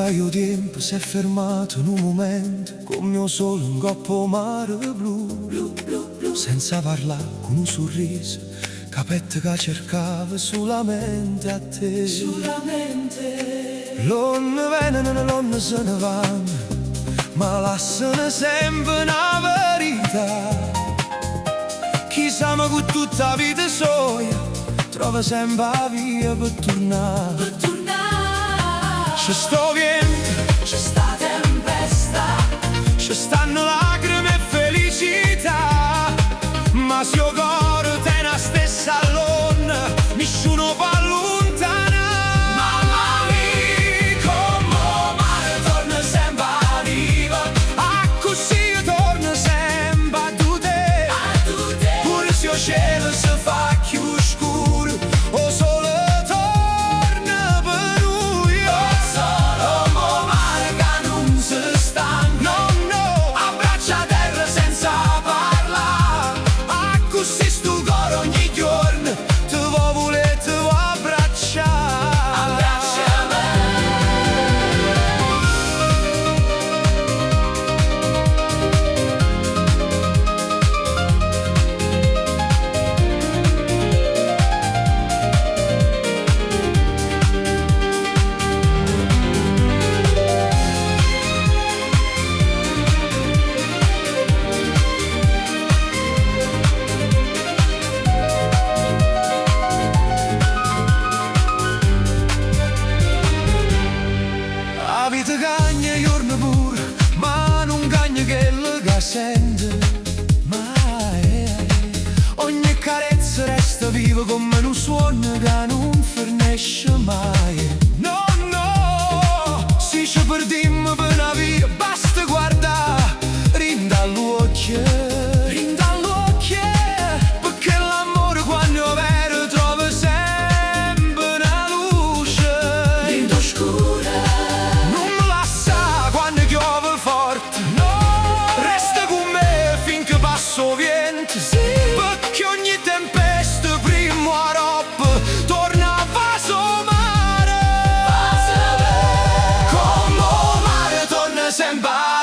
Ca 'o tiempo s'è fermato nu mumento comme 'o sole 'ncopp' 'o mare blu. Senza parlà, cu nu surriso, capette ca cercava sulamente a te. Sulamente. L'onne veneno, l'onne se ne vanno, ma lassano sempe 'na verità. Chi s'ama cu tutta 'a vita soja, trova sempe 'a via per turnà. Per turnà. Ce sta 'o viento, Ce sta tempesta. ce stanno lacrime e felicità, ma si 'o core tene 'a stessa l'onna, nisciuno può allontanà. Mamma mia, comme 'o mare torna sempre a riva, accussì io torno sempre a te. A te. Pure si 'o cielo si fa cchiù scuro, 'o sole torna per nuje. Comme 'o mare che nun si stanca. No, no, Abbraccia 'a terra senza parlà. accussì stu core ogni giorno te vo vulè, te vo abbraccià. Abbracciame. 'A vita cagna juorno pure, ma nun cagna chello che sente. Mai. Ogni carezza resta viva come un suono che nun fernisce mai. No, no, si ci perdimmo per una via, basta guardare dint' all'uocchie. Dint' all'uocchie, perché l'amore quando è vero trova sempre una luce. Dint' 'o scuro. Nun me lassà quando chiove forte. No! Resta con me finché passa 'o viento. Perché ogni tempesta prima o aropp torna a vasà 'o mare. Comme 'o mare torna sempre a.